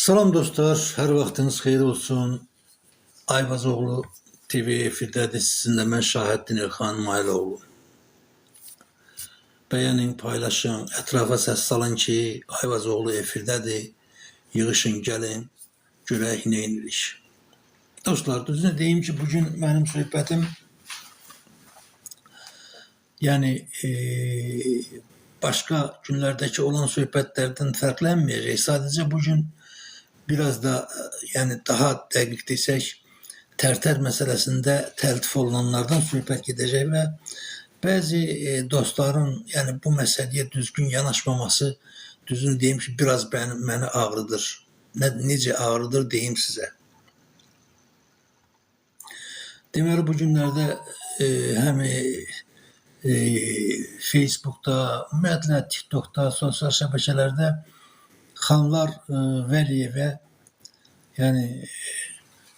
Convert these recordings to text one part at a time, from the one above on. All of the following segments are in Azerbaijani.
Salam dostlar, hər vaxtınız xeyir olsun. Ayvazoğlu TV efirdədir. Sizinlə mən Şahaddin Elxan Mayloğlu. Bəyənin, paylaşın, ətrafa səs salın ki, Ayvazoğlu efirdədir. Yığışın, gəlin, görək nə edirik. Dostlar, düzünü deyim ki, bugün mənim söhbətim yəni başqa günlərdəki olan söhbətlərdən fərqlənməyəcək. Sadəcə bugün biraz da yəni daha dəqiq desək, Tərtər məsələsində təltif olunanlardan söhbət gedəcək və bəzi dostların yəni bu məsələyə düzgün yanaşmaması, düzünü deyim ki, biraz məni ağrıdır. Necə ağrıdır deyim sizə. Deməli bu günlərdə həm Facebookda, ümumiyyətlə TikTokda, sosial şəbəkələrdə Xanlar Vəliyevə, yəni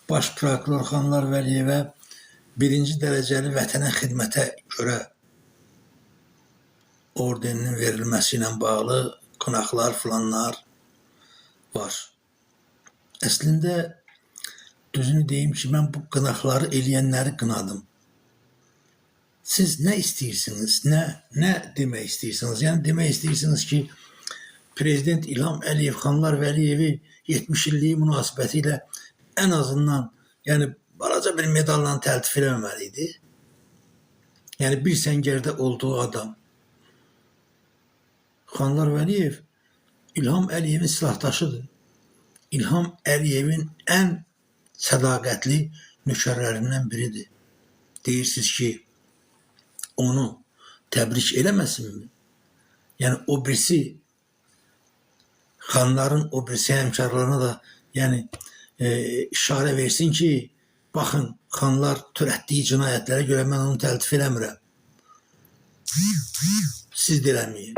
baş prokuror Xanlar Vəliyevə birinci dərəcəli vətənə xidmətə görə ordeninin verilməsi ilə bağlı qınaqlar filanlar var. Əslində düzünü deyim ki, mən bu qınaqları eləyənləri qınadım. Siz nə istəyirsiniz? Nə demək istəyirsiniz? Yəni demək istəyirsiniz ki, Prezident İlham Əliyev Xanlar Vəliyevi 70 illiyi münasibətilə ən azından yəni balaca bir medalla təltif eləməməli idi. Yəni bir səngərdə olduğu adam. Xanlar Vəliyev İlham Əliyevin silahdaşıdır. İlham Əliyevin ən sədaqətli nökərlərindən biridir. Deyirsiniz ki, onu təbrik eləməsinmi? Yəni o birisi xanların o birisi həmkarlarına da yəni işarə versin ki, baxın, xanlar törətdiyi cinayətlərə görə mən onu təltif eləmirəm. Siz də eləməyin.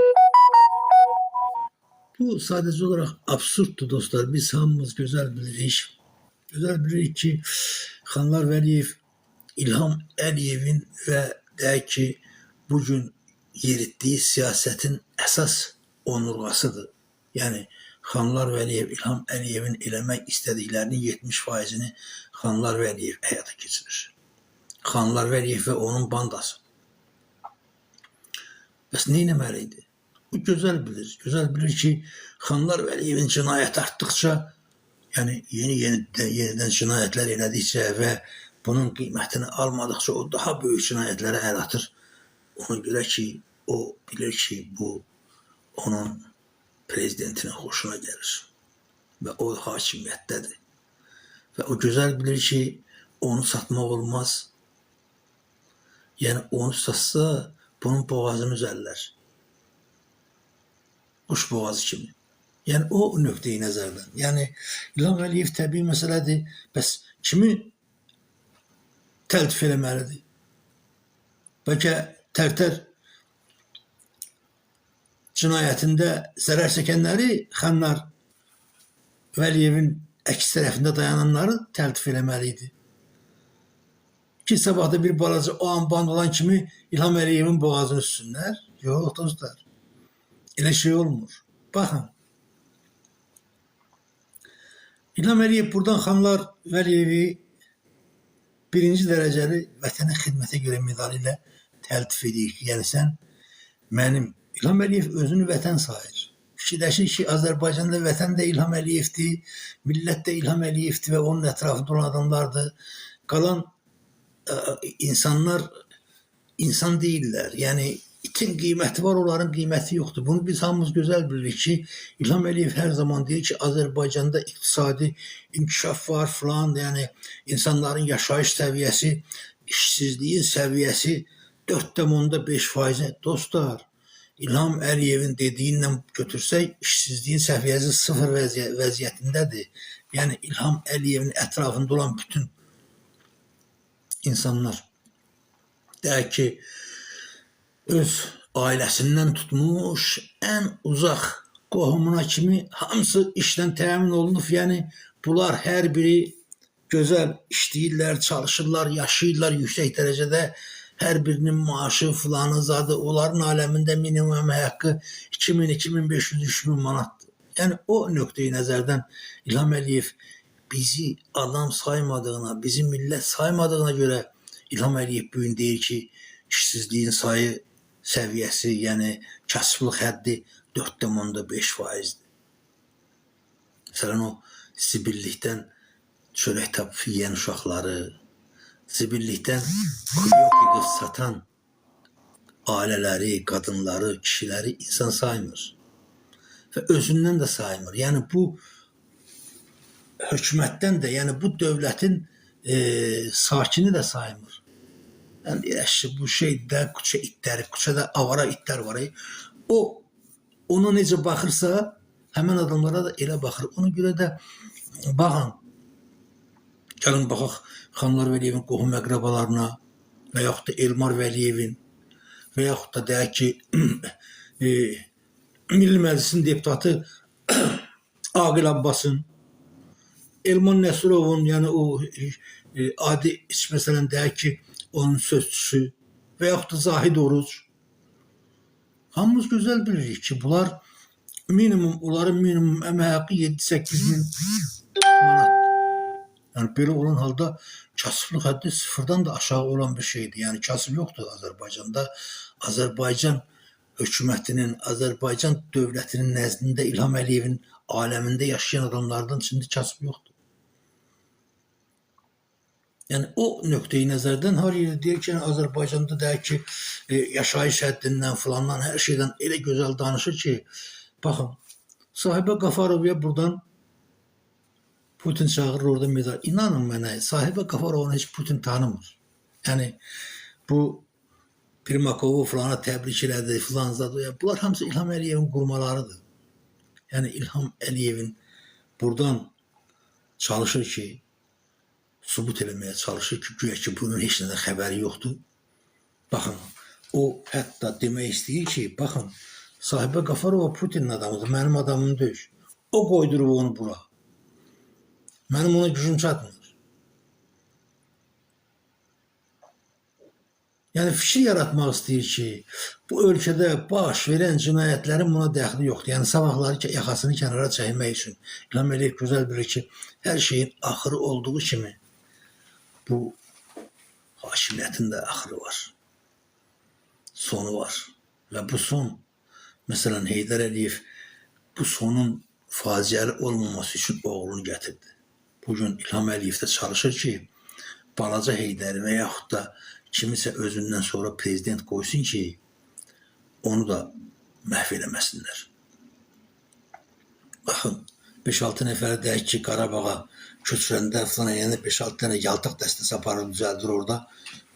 Bu sadəcə olaraq absurddur dostlar. Biz hamımız gözəl bilirik. Gözəl bilirik ki, Xanlar Vəliyev İlham Əliyevin və deyək ki, bugün yeritdiyi siyasətin əsas onurğasıdır. Yəni Xanlar Vəliyev İlham Əliyevin eləmək istədiklərinin 70%-ni Xanlar Vəliyev həyata keçirir. Xanlar Vəliyev və onun bandası. Bəs nə etməli idi? Bu gözəl bilir. Gözəl bilir ki, Xanlar Vəliyevin cinayəti artdıqca, yəni yenidən cinayətlər elədikcə və bunun qiymətini almadıqca o daha böyük cinayətlərə əl atır. Ona görə ki, o bilir ki, bu onun prezidentinin xoşuna gəlir və o hakimiyyətdədir. Və o gözəl bilir ki, onu satmaq olmaz. Yəni onu satsa, bunun boğazını üzərlər. Quş boğazı kimi. Yəni o nöqteyi nəzərdən. Yəni İlham Əliyev təbii məsələdir. Bəs kimi təltif eləməlidir? Bəlkə Tərtər cinayətində zərər çəkənləri Xanlar Vəliyevin əks tərəfində dayananları təltif eləməli idi. Ki sabah da bir balaca o an band olan kimi İlham Əliyevin boğazını üssünlər. Yox dostlar. Elə şey olmur. Baxın. İlham Əliyev buradan Xanlar Vəliyevi birinci dərəcəli vətənə xidmətə görə medalı ilə təltif edir ki, yəni sən mənim İlham Əliyev özünü vətən sayır. Fikirləşir ki, Azərbaycanda vətən də İlham Əliyevdir, millət də İlham Əliyevdir və onun ətrafında olan adamlardır. Qalan insanlar insan deyillər. Yəni itin qiyməti var, onların qiyməti yoxdur. Bunu biz hamımız gözəl bilirik ki, İlham Əliyev hər zaman deyir ki, Azərbaycanda iqtisadi inkişaf var filan, yəni insanların yaşayış səviyyəsi, işsizliyin səviyyəsi 4,5%. Dostlar, İlham Əliyevin dediyi ilə götürsək, işsizliyin səviyyəsi sıfır vəziyyətindədir. Yəni İlham Əliyevin ətrafında olan bütün insanlar, deyək ki, öz ailəsindən tutmuş ən uzaq qohumuna kimi hamısı işlə təmin olunub. Yəni bunlar hər biri gözəl işləyirlər, çalışırlar, yaşayırlar yüksək dərəcədə. Hər birinin maaşı filanı zadı, onların aləmində minimum əmək haqqı 2000, 2500, 3000 manatdır. Yəni o nöqteyi nəzərdən İlham Əliyev bizi adam saymadığına, bizi millət saymadığına görə İlham Əliyev bu gün deyir ki, işsizliyin sayı, səviyyəsi, yəni kasıblıq həddi 4,5%-dir. Məsələn, o zibillikdən çörək tapıb yeyən uşaqları, zibillikdən kulyok yığıb satan ailələri, qadınları, kişiləri insan saymır. Və özündən də saymır. Yəni bu hökumətdən də, yəni bu dövlətin sakini də saymır. Yəni deyir, əşi, bu şeydə küçə itləri, küçədə avara itlər var. O ona necə baxırsa, həmin adamlara da elə baxır. Ona görə də baxın, gəlin baxaq Xanlar Vəliyevin qohum əqrabalarına və yaxud da Elmar Vəliyevin və yaxud da deyək ki, Milli Məclisin deputatı Aqil Abbasın, Elman Nəsrovun, yəni o adi məsələn deyək ki, onun sözçüsü və yaxud da Zahid Oruc. Hamımız gözəl bilirik ki, bunlar minimum, onların minimum əmək haqqı 7-8 min manatdır. Yəni belə olan halda kasıblıq həddi sıfırdan da aşağı olan bir şeydir. Yəni kasıb yoxdur Azərbaycanda. Azərbaycan hökumətinin, Azərbaycan dövlətinin nəzdində İlham Əliyevin aləmində yaşayan adamlardan içində kasıb yoxdur. Yəni o nöqteyi nəzərdən hər yerdə deyir ki, yəni, Azərbaycanda deyək ki, yaşayış həddindən filandan hər şeydən elə gözəl danışır ki, baxın, Sahibə Qafarovaya buradan Putin çağırır orada medal. İnanın mənə, Sahibə Qafarovanı heç Putin tanımır. Yəni bu Primakovu filana təbrik elədi, filan zad. Bunlar hamısı İlham Əliyevin qurmalarıdır. Yəni İlham Əliyevin buradan çalışır ki, sübut eləməyə çalışır ki, güya ki, bunun heç nədən xəbəri yoxdur. Baxın, o hətta demək istəyir ki, baxın, Sahibə Qafarova Putinin adamıdır, mənim adamım deyil. O qoydurub onu bura. Mənim ona gücüm çatmır. Yəni fikir yaratmaq istəyir ki, bu ölkədə baş verən cinayətlərin buna dəxli yoxdur. Yəni sabahları yaxasını kənara çəkmək üçün İlham Əliyev gözəl bilir ki, hər şeyin axırı olduğu kimi bu hakimiyyətin də axırı var. Sonu var. Və bu son, məsələn Heydər Əliyev bu sonun faciəli olmaması üçün oğlunu gətirdi. Bugün İlham Əliyev də çalışır ki, balaca Heydəri və yaxud da kimisə özündən sonra prezident qoysun ki, onu da məhv eləməsinlər. Baxın, 5-6 nəfəri deyək ki, Qarabağa köçürəndə filan eləyəndə 5-6 dənə yaltaq dəstəsi aparır, düzəldir orada.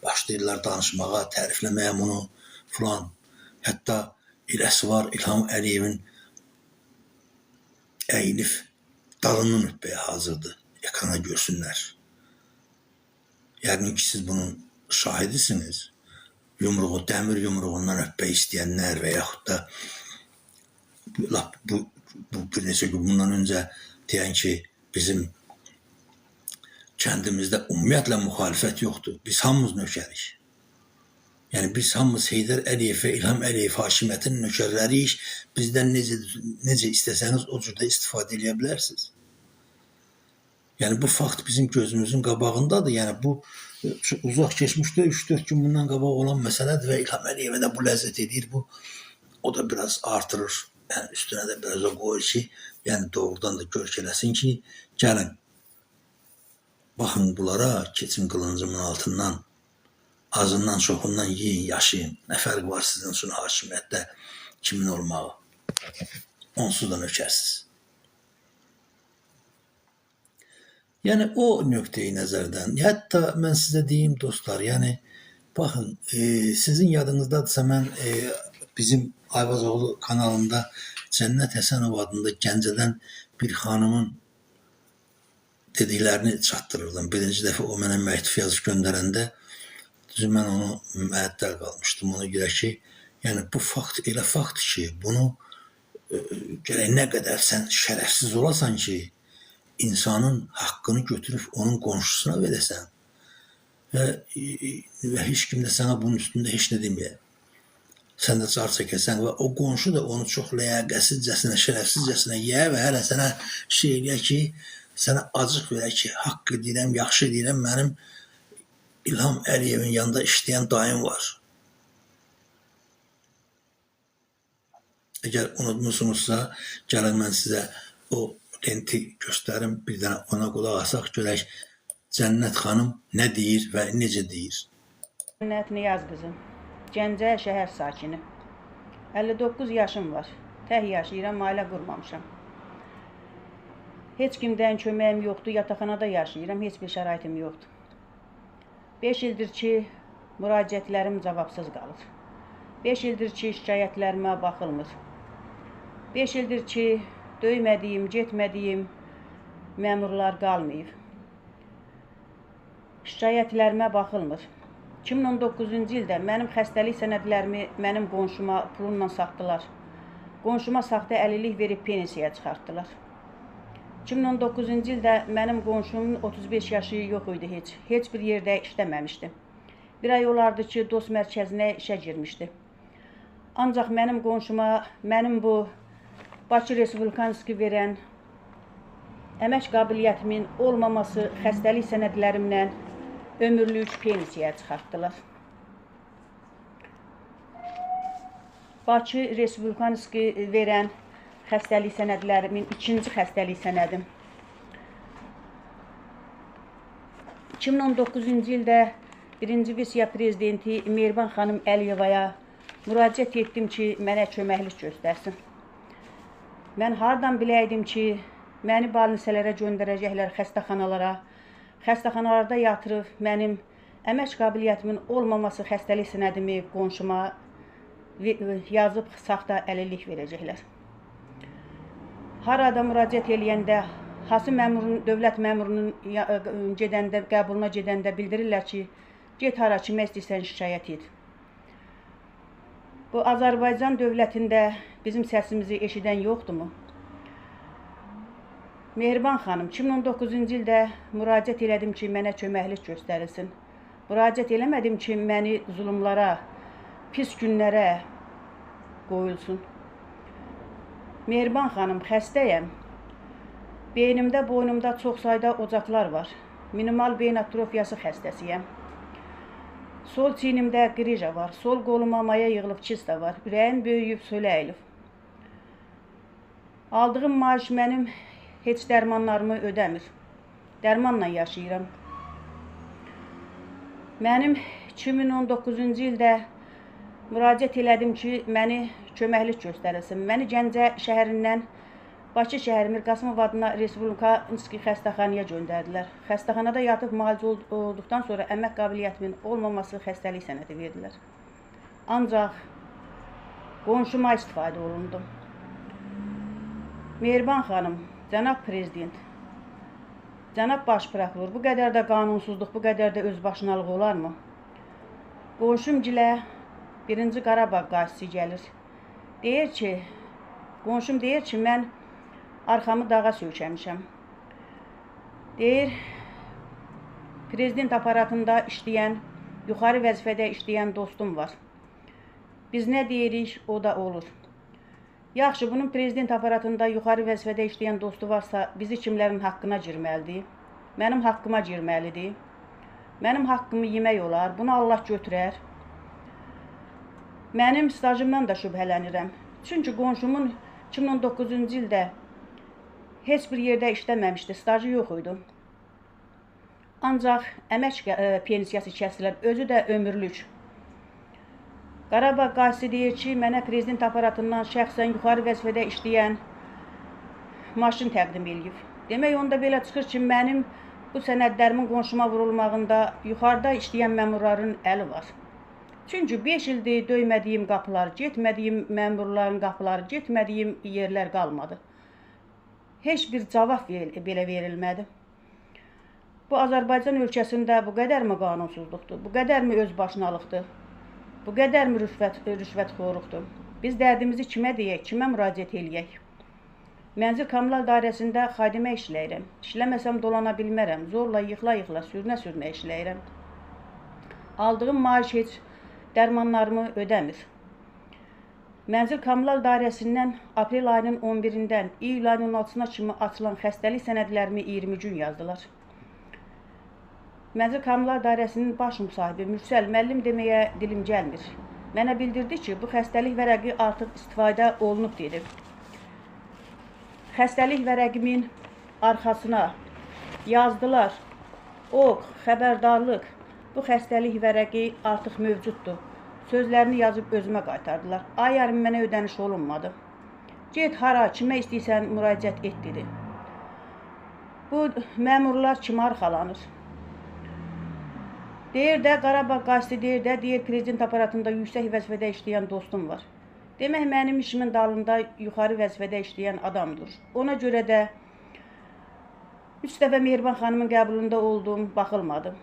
Başlayırlar danışmağa, tərifləməyə bunu filan. Hətta eləsi var İlham Əliyevin əyilib dalından öpməyə hazırdır. Ekrana görsünlər. Yəqin ki, siz bunun şahidisiniz. Yumruğu, dəmir yumruğundan öpmək istəyənlər və yaxud da lap bu bir neçə gün bundan öncə deyən ki, bizim kəndimizdə ümumiyyətlə müxalifət yoxdur. Biz hamımız nökərik. Yəni biz hamımız Heydər Əliyev və İlham Əliyev hakimiyyətinin nökərləriyik. Bizdən necə istəsəniz o cür də istifadə eləyə bilərsiniz. Yəni bu fakt bizim gözümüzün qabağındadır. Yəni bu uzaq keçmişdə 3-4 gün bundan qabaq olan məsələdir və İlham Əliyevə də bu ləzzət edir. Bu o da biraz artırır. Yəni üstünə də biraz o qoyur ki, yəni doğrudan da görkələsin ki, gəlin baxın bunlara, keçin qılıncımın altından, azından çoxundan yeyin, yaşayın. Nə fərqi var sizin üçün hakimiyyətdə kimin olmağı? Onsuz da nökərsiz. Yəni o nöqteyi nəzərdən, hətta mən sizə deyim dostlar, yəni baxın, sizin yadınızdadırsa mən bizim Ayvazoğlu kanalında Cənnət Həsənova adında Gəncədən bir xanımın dediklərini çatdırırdım. Birinci dəfə o mənə məktub yazıb göndərəndə düzü mən onu məəttəl qalmışdım. Ona görə ki, yəni bu fakt elə faktdır ki, bunu gərək nə qədər sən şərəfsiz olasan ki, insanın haqqını götürüb onun qonşusuna verəsən və heç kim də sənə bunun üstündə heç nə deməyə. Sən də car çəkəsən və o qonşu da onu çox ləyaqətsizcəsinə, şərəfsizcəsinə yeyə və hələ sənə şey eləyə ki, sənə acıq verə ki, haqq edirəm, yaxşı edirəm, mənim İlham Əliyevin yanında işləyən dayım var. Əgər unutmusunuzsa, gəlin mən sizə o lenti göstərim, bir dənə ona qulaq asaq, görək Cənnət xanım nə deyir və necə deyir. Cənnət Niyaz qızı, Gəncə şəhər sakini. 59 yaşım var. Tək yaşayıram, ailə qurmamışam. Heç kimdən köməyim yoxdur, yataqxanada yaşayıram, heç bir şəraitim yoxdur. 5 ildir ki, müraciətlərim cavabsız qalır. 5 ildir ki, şikayətlərimə baxılmır. 5 ildir ki, döymədiyim, getmədiyim məmurlar qalmayıb. Şikayətlərimə baxılmır. 2019-cu ildə mənim xəstəlik sənədlərimi mənim qonşuma pulunla satdılar. Qonşuma saxta əlillik verib pensiyaya çıxartdılar. 2019-cu ildə mənim qonşumun 35 yaşı yox idi heç. Heç bir yerdə işləməmişdi. Bir ay olardı ki, dost mərkəzinə işə girmişdi. Ancaq mənim qonşuma, mənim bu Bakı Respublikanski verən əmək qabiliyyətimin olmaması xəstəlik sənədlərimlə ömürlük pensiyaya çıxartdılar. Bakı Respublikanski verən xəstəlik sənədlərimin ikinci xəstəlik sənədim. 2019-cu ildə birinci vitse-prezidenti Mehriban xanım Əliyevaya müraciət etdim ki, mənə köməklik göstərsin. Mən hardan biləydim ki, məni balinsələrə göndərəcəklər, xəstəxanalara. Xəstəxanalarda yatırıb mənim əmək qabiliyyətimin olmaması xəstəlik sənədimi qonşuma yazıb saxta əlillik verəcəklər. Harada müraciət eləyəndə, hansı məmurun, dövlət məmurunun gedəndə, qəbuluna gedəndə bildirirlər ki, get hara kimə istəyirsən şikayət et. Bu Azərbaycan dövlətində bizim səsimizi eşidən yoxdurmu? Mehriban xanım, 2019-cu ildə müraciət elədim ki, mənə köməklik göstərilsin. Müraciət eləmədim ki, məni zulümlara, pis günlərə qoyulsun. Mehriban xanım, xəstəyəm. Beynimdə, boynumda çox sayda ocaqlar var. Minimal beyin atrofiyası xəstəsiyəm. Sol çiynimdə qrija var, sol qoluma maya yığılıb kista var, ürəyim böyüyüb, sölə əyilib. Aldığım maaş mənim heç dərmanlarımı ödəmir. Dərmanla yaşayıram. Mənim 2019-cu ildə müraciət elədim ki, məni köməklik göstərilsin. Məni Gəncə şəhərindən Bakı şəhəri Mirqasımov adına Respublikanski xəstəxanaya göndərdilər. Xəstəxanada yatıb müalicə olduqdan sonra əmək qabiliyyətimin olmaması xəstəlik sənədi verdilər. Ancaq qonşuma istifadə olundu. Mehriban xanım, cənab prezident, cənab baş prokuror, bu qədər də qanunsuzluq, bu qədər də özbaşınalıq olarmı? Qonşumgilə birinci Qarabağ qazisi gəlir. Deyir ki, qonşum deyir ki, mən arxamı dağa söykəmişəm. Deyir, prezident aparatında işləyən, yuxarı vəzifədə işləyən dostum var. Biz nə deyirik, o da olur. Yaxşı, bunun prezident aparatında yuxarı vəzifədə işləyən dostu varsa, bizi kimlərin haqqına girməlidir? Mənim haqqıma girməlidir. Mənim haqqımı yemək olar, bunu Allah götürər. Mənim stajımdan da şübhələnirəm. Çünki qonşumun 2019-cu ildə heç bir yerdə işləməmişdi, stajı yox idi. Ancaq əmək pensiyası kəsilər, özü də ömürlük. Qarabağ qazisi deyir ki, mənə prezident aparatından şəxsən yuxarı vəzifədə işləyən maşın təqdim eləyib. Demək, onda belə çıxır ki, mənim bu sənədlərimin qonşuma vurulmağında yuxarıda işləyən məmurların əli var. Çünki 5 ildir döymədiyim qapılar, getmədiyim məmurların qapıları, getmədiyim yerlər qalmadı. Heç bir cavab belə verilmədi. Bu Azərbaycan ölkəsində bu qədərmi qanunsuzluqdur, bu qədərmi özbaşınalıqdır, bu qədərmi rüşvətxorluqdur? Biz dərdimizi kimə deyək, kimə müraciət eləyək? Mənzil Kommunal İdarəsində xadimə işləyirəm. İşləməsəm dolana bilmərəm. Zorla yıxla-yıxla, sürünə-sürünə işləyirəm. Aldığım maaş heç dərmanlarımı ödəmir. Mənzil Kommunal İdarəsindən aprel ayının 11-dən iyul ayının 16-sına kimi açılan xəstəlik sənədlərimi 20 gün yazdılar. Mənzil Kommunal İdarəsinin baş müsahibi Mürsəl müəllim deməyə dilim gəlmir. Mənə bildirdi ki, bu xəstəlik vərəqi artıq istifadə olunub dedi. Xəstəlik vərəqimin arxasına yazdılar: "Ok, xəbərdarlıq, bu xəstəlik vərəqi artıq mövcuddur." Sözlərini yazıb özümə qaytardılar. Ay yarım mənə ödəniş olunmadı. Get hara, kimə istəyirsən müraciət et dedi. Bu məmurlar kimə arxalanır? Deyir də, Qarabağ qazisi deyir də, deyir prezident aparatında yüksək vəzifədə işləyən dostum var. Demək mənim işimin dalında yuxarı vəzifədə işləyən adam durur. Ona görə də 3 dəfə Mehriban xanımın qəbulunda oldum, baxılmadı.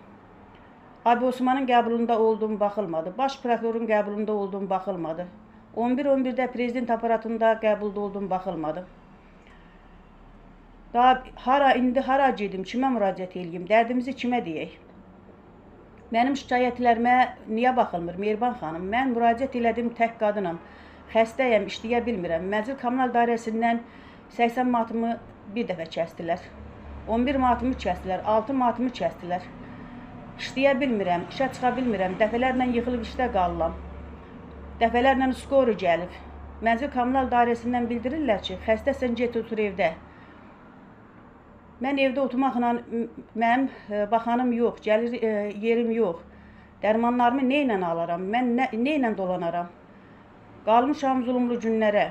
Abi Osmanın qəbulunda oldum, baxılmadı. Baş prokurorun qəbulunda oldum, baxılmadı. 11-11-də prezident aparatında qəbulda oldum, baxılmadı. Daha hara indi hara gedim, kimə müraciət eləyim, dərdimizi kimə deyək? Mənim şikayətlərimə niyə baxılmır Mehriban xanım? Mən müraciət elədim, tək qadınam, xəstəyəm, işləyə bilmirəm. Mənzil Kommunal İdarəsindən 80 manatımı bir dəfə kəsdilər. 11 manatımı kəsdilər, 6 manatımı kəsdilər. İşləyə bilmirəm, işə çıxa bilmirəm, dəfələrlə yıxılıb işdə qalıram. Dəfələrlə skoru gəlib. Mənzil Kommunal İdarəsindən bildirirlər ki, xəstəsən get otur evdə. Mən evdə oturmaqla mənim baxanım yox, gəlir yerim yox. Dərmanlarımı nə ilə alaram, mən nə ilə dolanaram? Qalmışam zulümlü günlərə.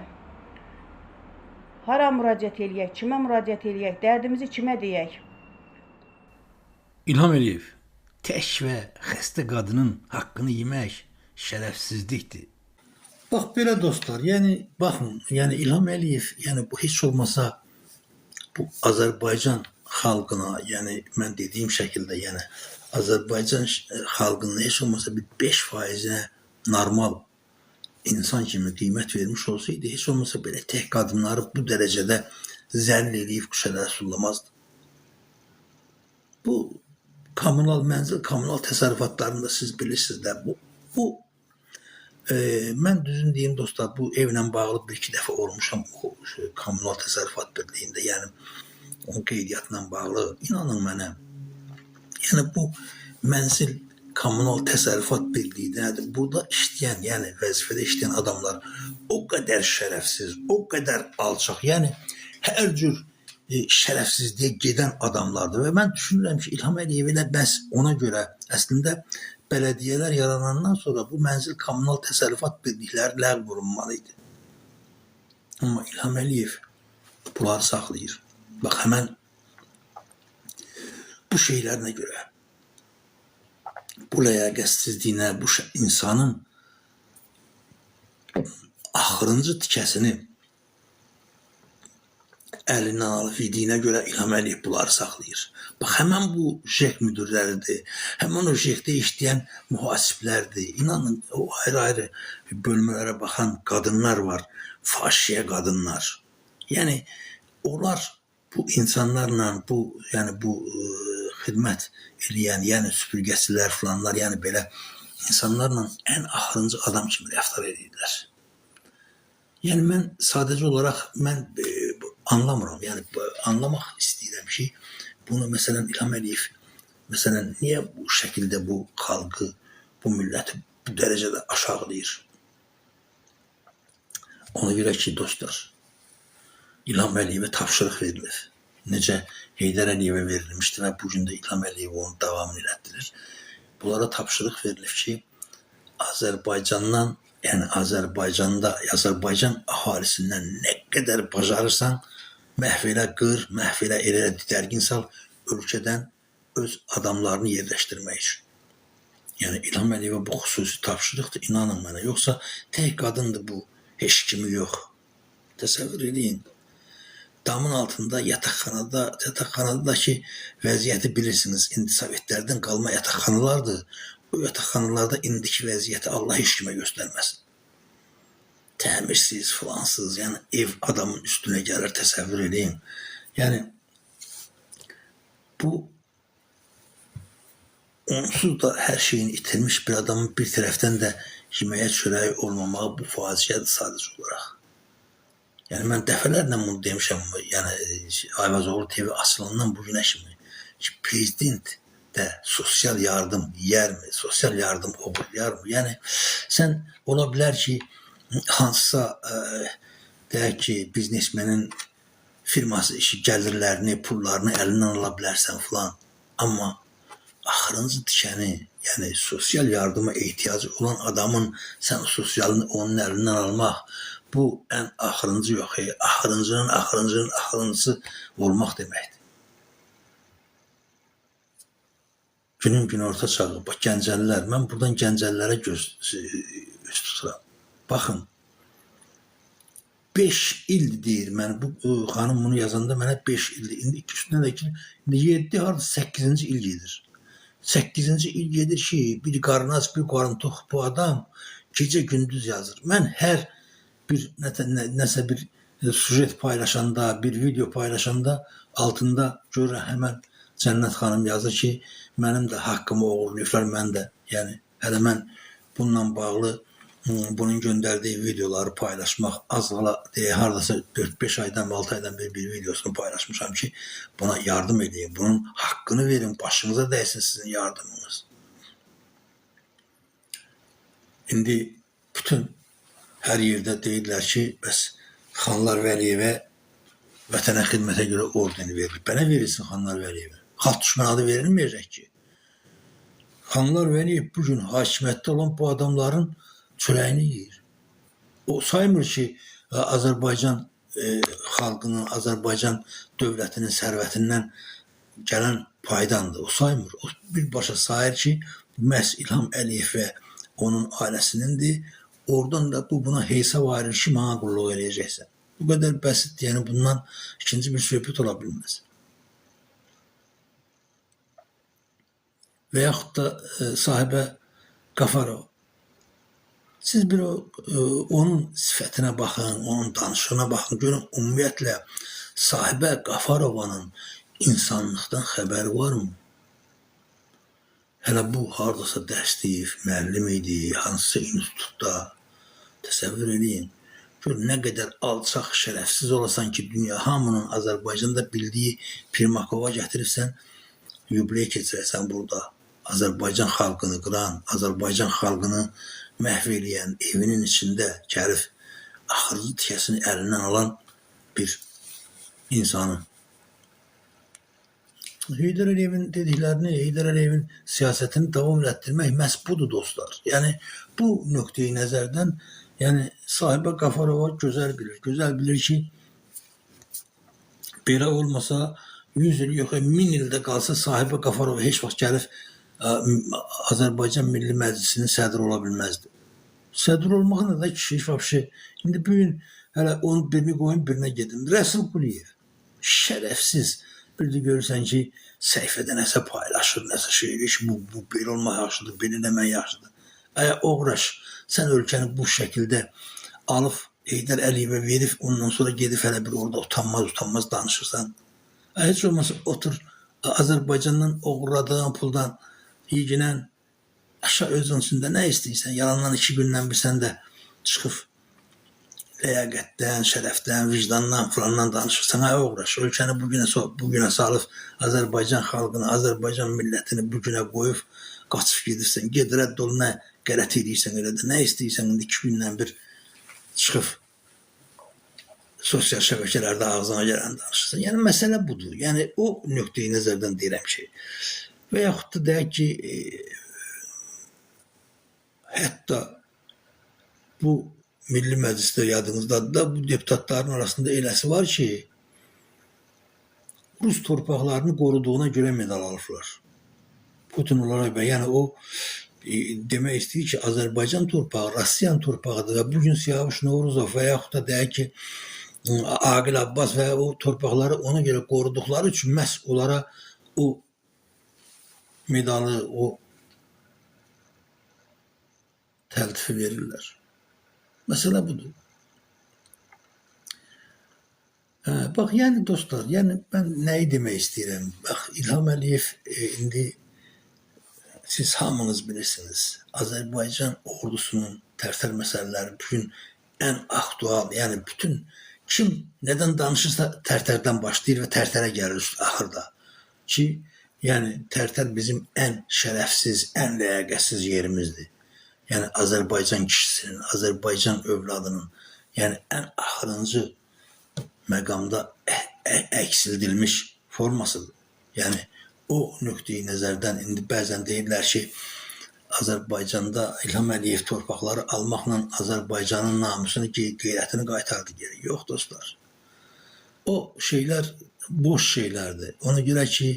Hara müraciət eləyək, kimə müraciət eləyək, dərdimizi kimə deyək? İlham Əliyev, tək və xəstə qadının haqqını yemək şərəfsizlikdir. Bax belə dostlar, yəni baxın, yəni İlham Əliyev, yəni bu heç olmasa bu Azərbaycan xalqına, yəni mən dediyim şəkildə, yəni Azərbaycan xalqının heç olmasa bir 5%-inə normal insan kimi qiymət vermiş olsaydı, heç olmasa belə tək qadınları bu dərəcədə zəll eləyib küçələrə sullamazdı. Bu kommunal mənzil, kommunal təsərrüfatlarında siz bilirsiniz də bu mən düzün deyim dostlar, bu evlə bağlı bir iki dəfə olmuşam o kommunal təsərrüfat birliyində, yəni onun qeydiyyatla bağlı. İnanın mənə, yəni bu mənzil kommunal təsərrüfat birliyi nədir? Burada işləyən, yəni vəzifədə işləyən adamlar o qədər şərəfsiz, o qədər alçaq, yəni hər cür şərəfsizliyə gedən adamlardır və mən düşünürəm ki, İlham Əliyev elə bəs ona görə əslində bələdiyyələr yaranandan sonra bu mənzil kommunal təsərrüfat birlikləri ləğv olunmalı idi. Amma İlham Əliyev bunları saxlayır. Bax həmən bu şeylərinə görə, bu ləyaqətsizliyinə, bu insanın axırıncı tikəsini əlindən alıb yediyinə görə İlham Əliyev bunları saxlayır. Bax, həmən bu JEK müdirləridir, həmən o JEK-də işləyən mühasiblərdir. İnanın, o ayrı-ayrı bölmələrə baxan qadınlar var, faşiyə qadınlar. Yəni, onlar bu insanlarla, bu, yəni bu xidmət eləyən, yəni süpürgəçilər filanlar, yəni belə insanlarla ən axırıncı adam kimi rəftar edirlər. Yəni mən sadəcə olaraq mən anlamıram. Yəni anlamaq istəyirəm ki, bunu məsələn İlham Əliyev məsələn niyə bu şəkildə bu xalqı, bu milləti bu dərəcədə aşağılayır? Ona görə ki, dostlar, İlham Əliyevə tapşırıq verilir. Necə Heydər Əliyevə verilmişdi və bu gün də İlham Əliyev onun davamını elətdirir. Bunlara tapşırıq verilir ki, Azərbaycandan, yəni Azərbaycanda, Azərbaycan əhalisindən nə qədər bacarırsan, məhv elə, qır, məhv elə, elə didərgin sal ölkədən öz adamlarını yerləşdirmək üçün. Yəni İlham Əliyevə bu xüsusi tapşırıqdır, inanın mənə. Yoxsa tək qadındır bu, heç kimi yox. Təsəvvür eləyin. Damın altında yataqxanadakı vəziyyəti bilirsiniz. İndi Sovetlərdən qalma yataqxanalardır. O yataqxanalarda indiki vəziyyəti Allah heç kimə göstərməsin. Təmirsiz, filansız, yəni ev adamın üstünə gəlir, təsəvvür eləyin. Yəni bu onsuz da hər şeyini itirmiş bir adamın bir tərəfdən də yeməyə çörəyi olmamağı bu faciədir sadəcə olaraq. Yəni mən dəfələrlə bunu demişəm, yəni Ayvazoğlu TV açılandan bu günə kimi ki, prezident də sosial yardım yeyərmi, sosial yardım oğurlayarmı? Yəni sən ola bilər ki, hansısa deyək ki, biznesmenin firması işi gəlirlərini, pullarını əlindən ala bilərsən filan. Amma axırıncı tikəni, yəni sosial yardıma ehtiyacı olan adamın sən o sosialını onun əlindən almaq, bu ən axırıncı yox, axırıncının axırıncının axırıncısı olmaq deməkdir. Günün günorta çağı, bax Gəncəlilər, mən buradan Gəncəlilərə göz üst tuturam. Baxın, 5 ildir deyir mən, bu xanım bunu yazanda mənə 5 ildir. İndi üstünə də 2, indi 7, harada 8-ci il gedir. 8-ci il gedir ki, bir qarın aç, bir qarın tox bu adam gecə gündüz yazır. Mən hər bir nəsə bir sujet paylaşanda, bir video paylaşanda altında görürəm həmən Cənnət xanım yazır ki, mənim də haqqımı oğurlayıblar, mən də, yəni hələ mən bununla bağlı bunun göndərdiyi videoları paylaşmaq az qala deyə hardasa 4-5 aydan, 6 aydan bir videosunu paylaşmışam ki, buna yardım edin, bunun haqqını verin, başınıza dəysin sizin yardımınız. İndi bütün hər yerdə deyirlər ki, bəs Xanlar Vəliyevə vətənə xidmətə görə ordeni verilir. Mənə verilsin Xanlar Vəliyevə. Xalq düşməni adı verilməyəcək ki. Xanlar Vəliyev bu gün hakimiyyətdə olan bu adamların çörəyini yeyir. O saymır ki, Azərbaycan xalqının, Azərbaycan dövlətinin sərvətindən gələn paydandır. O saymır. O birbaşa sayır ki, məhz İlham Əliyev və onun ailəsinindir. Oradan da bu buna hesab ayırır ki, mənə qulluq eləyəcəksən. Bu qədər bəsit, yəni bundan ikinci bir söhbət ola bilməz. Və yaxud da sahibə Qafarov. Siz bir onun sifətinə baxın, onun danışığına baxın, görün ümumiyyətlə sahibə Qafarovanın insanlıqdan xəbəri varmı? Hələ bu hardasa dərs deyib, müəllim idi, hansısa institutda. Təsəvvür eləyin. Gör nə qədər alçaq, şərəfsiz olasan ki, dünya hamının Azərbaycanda bildiyi Primakova gətiribsən, yubiley keçirəsən burada. Azərbaycan xalqını qıran, Azərbaycan xalqını məhv eləyən, evinin içində gəlib axırıncı tikəsini əlindən alan bir insanı. Heydər Əliyevin dediklərini, Heydər Əliyevin siyasətini davam etdirmək məhz budur dostlar. Yəni bu nöqteyi nəzərdən, yəni sahibə Qafarova gözəl bilir. Gözəl bilir ki, belə olmasa 100 il yox, 1000 ildə qalsa sahibə Qafarova heç vaxt gəlib Azərbaycan Milli Məclisinin sədri ola bilməzdi. Sədr olmaqla da kişi heç vaxt şey. İndi bu gün hələ onun birini qoyun, birinə gedin. Rəsul Quliyev şərəfsiz. Bir də görürsən ki, səhifədə nəsə paylaşır, nəsə şey eləyir ki, bu belə olmaq yaxşıdır, belə eləmək yaxşıdır. Əyə oğraş, sən ölkəni bu şəkildə alıb Heydər Əliyevə verib, ondan sonra gedib hələ bir orada utanmaz danışırsan. Heç olmasa otur Azərbaycandan oğurladığın puldan yeginən aşağı özün içində nə istəyirsən, yalandan 2 gündən bir sən də çıxıb ləyaqətdən, şərəfdən, vicdandan filandan danışırsan, ay oğraş, ölkəni bu günə salıb Azərbaycan xalqını, Azərbaycan millətini bu günə qoyub qaçıb gedirsən. Ged rədd ol, nə qələt eləyirsən elə də, nə istəyirsən indi 2 gündən bir çıxıb sosial şəbəkələrdə ağzına gələn danışırsan. Yəni məsələ budur. Yəni o nöqteyi nəzərdən deyirəm ki, və yaxud da deyək ki, hətta bu Milli Məclisdə yadınızdadır da bu deputatların arasında eləsi var ki, Rus torpaqlarını qoruduğuna görə medal alıblar. Putin olaraq, yəni o demək istəyir ki, Azərbaycan torpağı Rusiyanın torpağıdır və bugün Siyavuş Novruzov və yaxud da deyək ki, Aqil Abbas və o torpaqları ona görə qoruduqları üçün məhz onlara o medalı, o təltifi verirlər. Məsələ budur. Hə, bax, yəni dostlar, yəni mən nəyi demək istəyirəm? Bax, İlham Əliyev indi Siz hamınız bilirsiniz, Azərbaycan ordusunun Tərtər məsələləri bugün ən aktual, yəni bütün kim nədən danışırsa Tərtərdən başlayır və Tərtərə gəlir axırda. Ki, yəni Tərtər bizim ən şərəfsiz, ən ləyaqətsiz yerimizdir. Yəni Azərbaycan kişisinin, Azərbaycan övladının, yəni ən axırıncı məqamda əksildilmiş formasıdır. Yəni o nöqteyi nəzərdən indi bəzən deyirlər ki, Azərbaycanda İlham Əliyev torpaqları almaqla Azərbaycanın namusunu, qeyrətini qaytardı geri. Yox dostlar. O şeylər boş şeylərdir. Ona görə ki,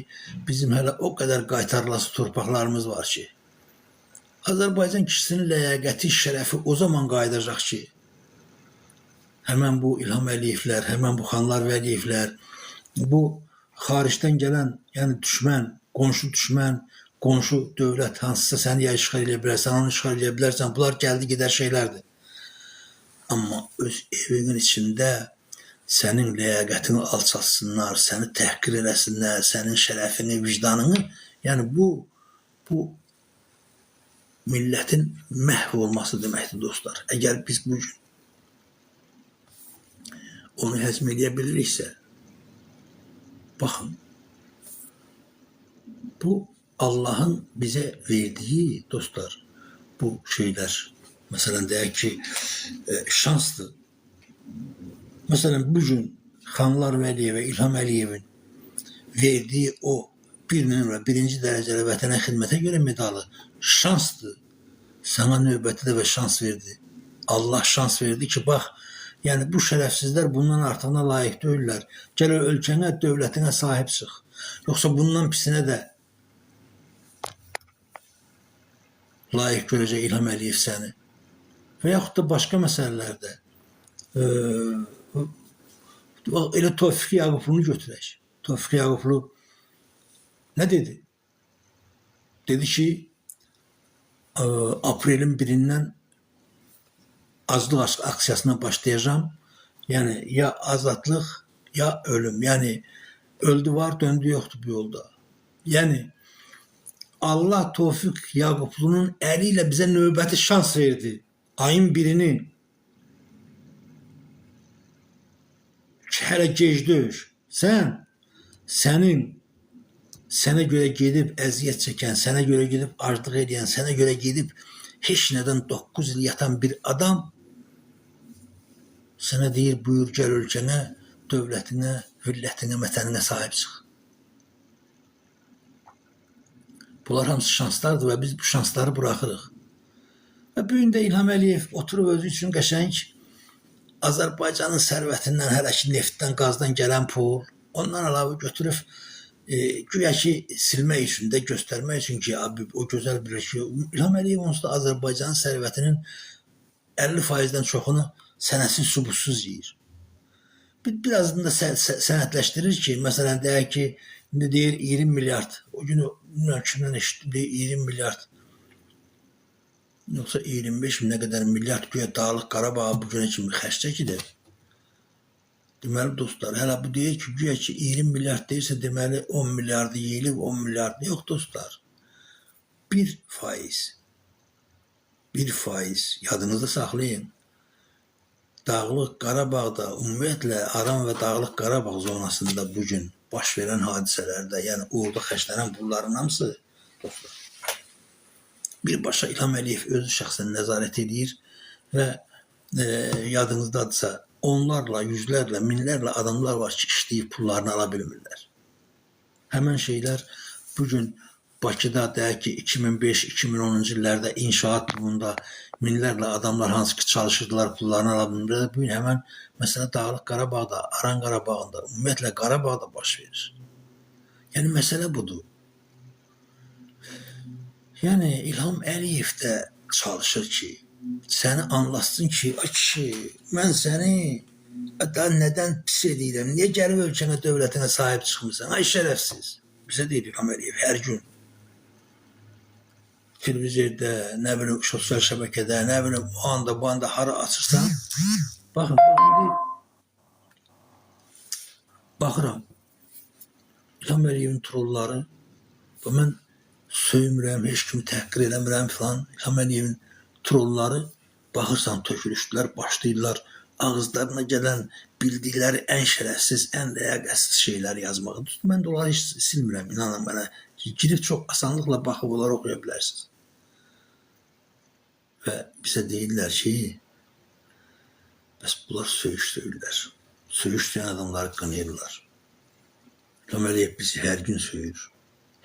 bizim hələ o qədər qaytarılası torpaqlarımız var ki, Azərbaycan kişisinin ləyaqəti, şərəfi o zaman qayıdacaq ki, həmən bu İlham Əliyevlər, həmən bu Xanlar Vəliyevlər, bu xaricdən gələn, yəni düşmən, qonşu düşmən, qonşu dövlət hansısa səni ya işğal eləyə bilərsən, onu işğal eləyə bilərsən, bunlar gəldi gedər şeylərdir. Amma öz evinin içində sənin ləyaqətini alçaltsınlar, səni təhqir eləsinlər, sənin şərəfini, vicdanını, yəni bu millətin məhv olması deməkdir dostlar. Əgər biz bu gün onu həzm eləyə biliriksə, baxın, bu Allahın bizə verdiyi dostlar, bu şeylər. Məsələn, deyək ki, şansdır. Məsələn, bu gün Xanlar Vəliyevə, İlham Əliyevin verdiyi o bir nömrə, birinci dərəcəli vətənə xidmətə görə medalı şansdır. Sana növbəti dəfə şans verdi. Allah şans verdi ki, bax, yəni bu şərəfsizlər bundan artığına layiq deyillər. Gəl ölkənə, dövlətinə sahib çıx. Yoxsa bundan pisinə də layiq görəcək İlham Əliyev səni. Və yaxud da başqa məsələlərdə elə Tofiq Yaqublunu götürək. Tofiq Yaqublu nə dedi? Dedi ki, aprelin 1-dən aclıq aksiyasına başlayacağam. Yəni ya azadlıq, ya ölüm. Yəni öldü var, döndü yoxdur bu yolda. Yəni Allah Tofiq Yaqublunun əli ilə bizə növbəti şans verdi. Ayın 1-ini ki, hələ gec deyil. Sənin sənə görə gedib əziyyət çəkən, sənə görə gedib aclıq eləyən, sənə görə gedib heç nədən 9 il yatan bir adam sənə deyir, buyur gəl ölkənə, dövlətinə, millətinə, vətəninə sahib çıx. Bunlar hamısı şanslardır və biz bu şansları buraxırıq. Və bu gün də İlham Əliyev oturub özü üçün qəşəng Azərbaycanın sərvətindən, hələ ki neftdən, qazdan gələn pul, ondan əlavə götürüb güya ki silmək üçün də göstərmək üçün ki, abi, o gözəl bir şey. İlham Əliyev onsuz da Azərbaycanın sərvətinin 50%-dən çoxunu sənədsiz, sübutsuz yeyir. Birazını da sənədləşdirir ki, məsələn deyək ki, indi deyir 20 milyard. O gün bilmirəm kimdən eşitdim, deyir 20 milyard. Yoxsa 25 nə qədər milyard güya Dağlıq Qarabağa bu günə kimi xərcdə gedir. Deməli dostlar, hələ bu deyir ki, güya ki 20 milyard deyirsə, deməli 10 milyardı yeyilib, 10 milyard yox dostlar. 1%. 1% yadınızda saxlayın. Dağlıq Qarabağda, ümumiyyətlə Aran və Dağlıq Qarabağ zonasında bu gün baş verən hadisələrdə, yəni orada xərclənən pulların hamısı dostlar, birbaşa İlham Əliyev özü şəxsən nəzarət edir və yadınızdadırsa onlarla, yüzlərlə, minlərlə adamlar var ki, işləyib pullarını ala bilmirlər. Həmən şeylər bu gün Bakıda deyək ki, 2005-2010-cu illərdə inşaat bumunda minlərlə adamlar hansı ki çalışırdılar, pullarını ala bilmirlər. Bu gün həmən məsələ Dağlıq Qarabağda, Aran Qarabağında, ümumiyyətlə Qarabağda baş verir. Yəni məsələ budur. Yəni İlham Əliyev də çalışır ki, səni anlatsın ki, ay kişi, mən səni daha nədən pis eləyirəm? Niyə gəlib ölkənə, dövlətinə sahib çıxmısan? Ay şərəfsiz. Bizə deyir İlham Əliyev hər gün. Televizorda, nə bilim, sosial şəbəkədə, nə bilim, o anda, bu anda hara açırsan, baxın, indi baxıram, İlham Əliyevin trolları, və mən söymürəm, heç kimi təhqir eləmirəm filan. İlham Əliyevin trolları baxırsan tökülüşdülər, başlayırlar ağızlarına gələn bildikləri ən şərəfsiz, ən ləyaqətsiz şeyləri yazmağa. Düzdür, mən də onları heç silmirəm, inanın mənə. Girib çox asanlıqla baxıb onları oxuya bilərsiniz. Və bizə deyirlər ki, bəs bunlar söyüş söyürlər. Söyüş söyən adamları qınayırlar. İlham Əliyev bizi hər gün söyür,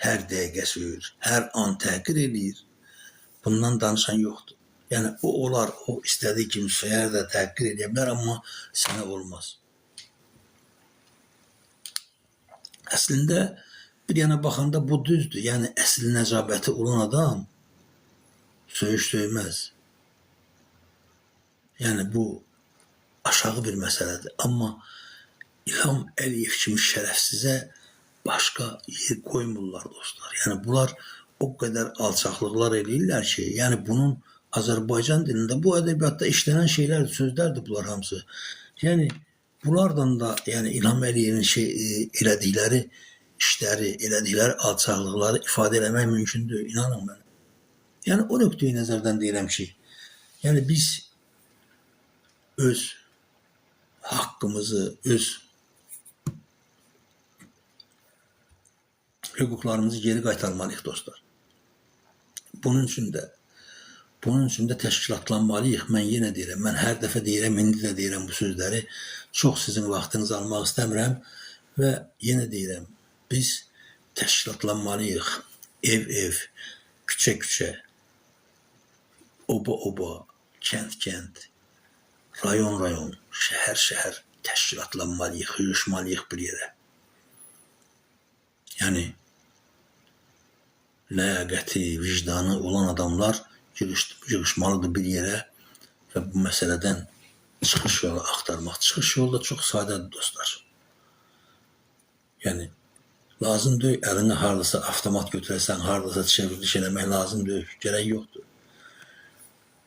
hər dəqiqə söyür, hər an təhqir eləyir. Bundan danışan yoxdur. Yəni o olar, o istədiyi kimi söyər də təhqir edə bilər, amma sənə olmaz. Əslində bir yana baxanda bu düzdür. Yəni əsl nəcabəti olan adam söyüş söyməz. Yəni bu aşağı bir məsələdir. Amma İlham Əliyev kimi şərəfsizə başqa yer qoymurlar dostlar. Yəni bunlar o qədər alçaqlıqlar eləyirlər ki, yəni bunun Azərbaycan dilində bu ədəbiyyatda işlənən şeylərdir, sözlərdir bunlar hamısı. Yəni bunlardan da yəni İlham Əliyevin elədikləri işləri, elədikləri alçaqlıqları ifadə eləmək mümkün deyil, inanın mənə. Yəni o nöqteyi nəzərdən deyirəm ki, yəni biz öz haqqımızı, öz hüquqlarımızı geri qaytarmalıyıq dostlar. Bunun üçün də təşkilatlanmalıyıq. Mən yenə deyirəm, mən hər dəfə deyirəm, indi də deyirəm bu sözləri. Çox sizin vaxtınızı almaq istəmirəm və yenə deyirəm, biz təşkilatlanmalıyıq. Ev-ev, küçə-küçə, oba-oba, kənd-kənd, rayon-rayon, şəhər-şəhər təşkilatlanmalıyıq, yığışmalıyıq bir yerə. Yəni ləyaqəti, vicdanı olan adamlar yığışmalıdır bir yerə və bu məsələdən çıxış yolu axtarmaq. Çıxış yolu da çox sadədir dostlar. Yəni lazım deyil əlinə hardasa avtomat götürəsən, hardasa çevriliş eləmək lazım deyil, gərək yoxdur.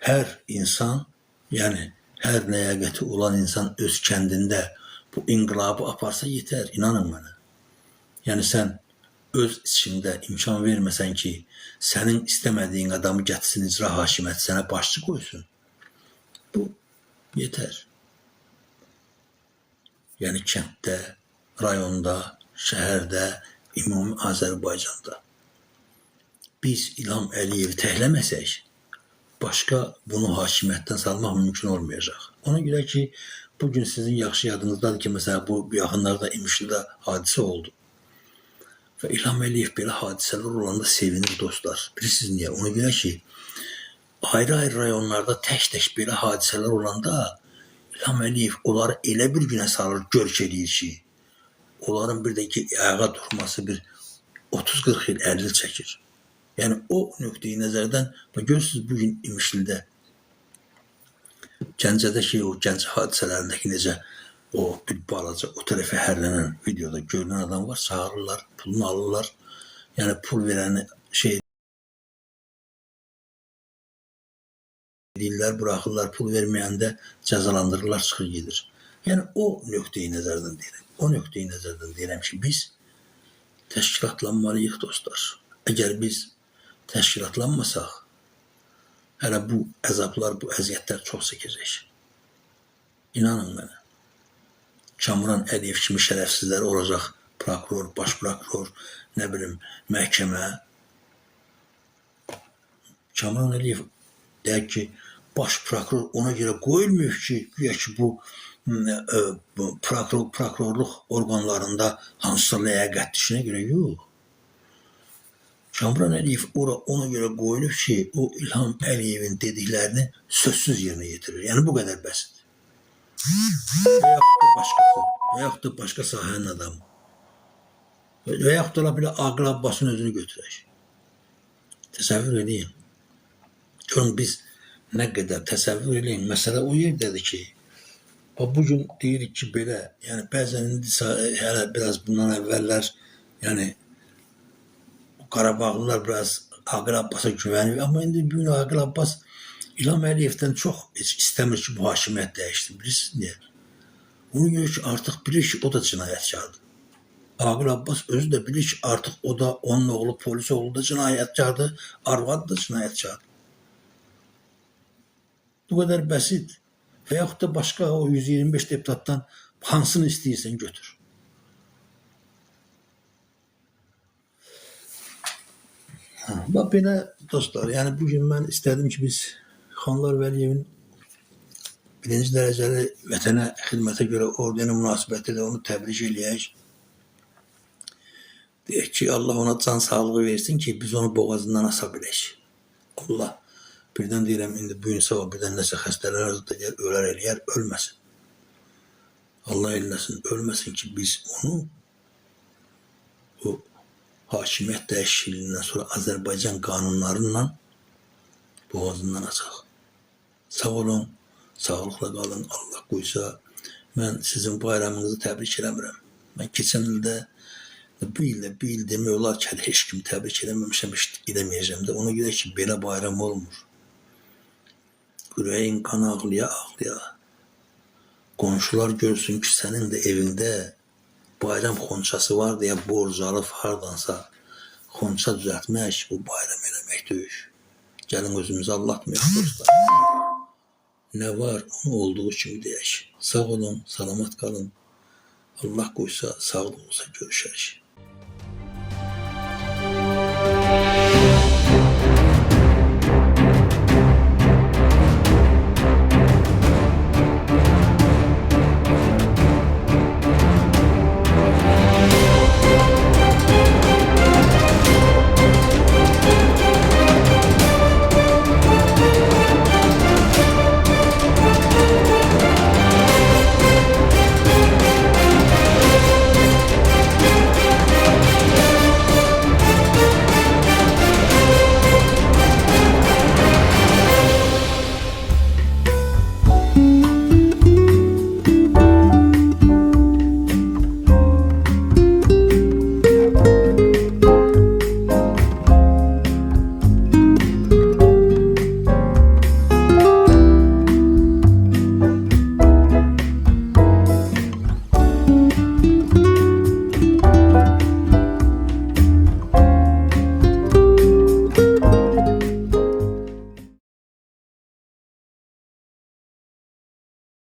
Hər insan, yəni hər ləyaqəti olan insan öz kəndində bu inqilabı aparsa yetər, inanın mənə. Yəni sən öz içində imkan verməsən ki, sənin istəmədiyin adamı gətirsin icra hakimiyyəti sənə başçı qoysun. Bu yetər. Yəni kənddə, rayonda, şəhərdə, ümumi Azərbaycanda biz İlham Əliyevi təhləməsək, başqa bunu hakimiyyətdən salmaq mümkün olmayacaq. Ona görə ki, bugün sizin yaxşı yadınızdadır ki, məsələn, bu yaxınlarda İmişlidə hadisə oldu. Və İlham Əliyev belə hadisələr olanda sevinir dostlar. Bilirsiniz niyə? Ona görə ki, ayrı-ayrı rayonlarda tək-tək belə hadisələr olanda İlham Əliyev onları elə bir günə salır, görk eləyir ki, onların bir də ki, ayağa durması bir 30-40 il, 50 il çəkir. Yəni o nöqteyi nəzərdən, bax, görürsünüz bugün İmişlidə, Gəncədəki o Gəncə hadisələrindəki necə o bir balaca o tərəfə hərlənən videoda görünən adam var, çağırırlar, pulunu alırlar. Yəni pul verəni şey deyirlər, buraxırlar, pul verməyəndə cəzalandırırlar, çıxır gedir. Yəni o nöqteyi nəzərdən deyirəm. O nöqteyi nəzərdən deyirəm ki, biz təşkilatlanmalıyıq dostlar. Əgər biz təşkilatlanmasaq, hələ bu əzablar, bu əziyyətlər çox çəkəcək. İnanın mənə. Kamran Əliyev kimi şərəfsizlər olacaq. Prokuror, baş prokuror, nə bilim, məhkəmə. Kamran Əliyev deyək ki, baş prokuror ona görə qoyulmuyor ki, güya ki bu prokurorluq orqanlarında hansısa ləyaqətli işinə görə yox. Kamran Əliyev ora ona görə qoyulub ki, o İlham Əliyevin dediklərini sözsüz yerinə yetirir. Yəni bu qədər bəsit. Və yaxud da başqası, və yaxud da başqa sahənin adamı. Və yaxud da belə Aqil Abbasın özünü götürək. Təsəvvür eləyin. Görün biz nə qədər təsəvvür eləyin. Məsələ o yerdədir ki, bax bugün deyirik ki, belə, yəni bəzən indi hələ biraz bundan əvvəllər, yəni Qarabağlılar biraz Aqil Abbasa güvənir. Amma indi bugün Aqil Abbas İlham Əliyevdən çox heç istəmir ki, bu hakimiyyət dəyişsin. Bilirsiniz niyə? Ona görə ki, artıq bilir ki, o da cinayətkardır. Aqil Abbas özü də bilir ki, artıq o da, onun oğlu, polis oğlu da cinayətkardır, arvadı da cinayətkardır. Bu qədər bəsit. Və yaxud da başqa o 125 deputatdan hansını istəyirsən götür. Ha, bax belə dostlar, yəni bu gün mən istədim ki, biz Xanlar Vəliyevin birinci dərəcəli vətənə xidmətə görə ordeni münasibəti ilə onu təbrik eləyək. Deyək ki, Allah ona can sağlığı versin ki, biz onu boğazından asa bilək. Allah, birdən deyirəm, indi bu gün sabah birdən nəsə xəstələnər, da gəl, ölər eləyər, ölməsin. Allah eləsin, ölməsin ki, biz onu o hakimiyyət dəyişikliyindən sonra Azərbaycan qanunlarıyla boğazından asaq. Sağ olun, sağlıqla qalın, Allah qoysa. Mən sizin bayramınızı təbrik eləmirəm. Mən keçən ildə, bu ildə, bir il demək olar ki, hələ heç kimi təbrik eləməmişəm, heç eləməyəcəm də. Ona görə ki, belə bayram olmur. Ürəyin qan ağlaya ağlaya. Qonşular görsün ki, sənin də evində bayram xonçası var deyə borc alıb hardansa xonça düzəltmək, bu bayram eləmək deyil. Gəlin özümüzü aldatmayaq dostlar. Nə var, onu olduğu kimi deyək. Sağ olun, salamat qalın. Allah qoysa, sağlıq olsa görüşərik.